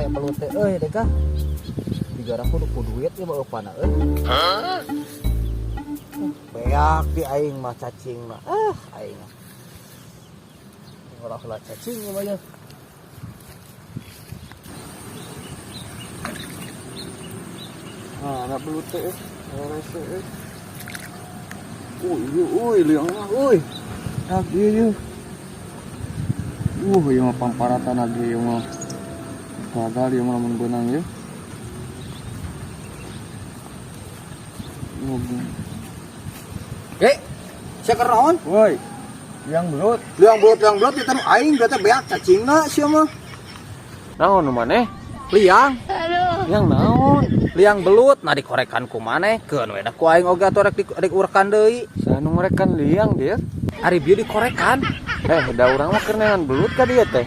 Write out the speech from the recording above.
Belut teh euy deh kah. Digara kudu ku duit ieu mah eupana euy. Beak di aing mah cacing mah. Ah, aing mah. Ngolah heula cacing ieu mah ya. Ah, anak belut teh, rese eh. Uy, uy, liang mah, uy. Tak ieu ieu. Ieu mah pangparatan lagi ieu mah. Gagal ieu mah lamun beunang ieu. Sia keur naon? Woi. Liang belut. Liang belut itu aing berarti beak cacingna sia mah. Naon nu maneh? Liang. Liang naon? Liang belut nah dikorekan ku maneh keun we da ku aing oge atuh rek diurekan deui. Saha nu ngorekan liang, Dir? Ari bieu dikorekan. Da urang mah keur neangan belut ka dieu teh.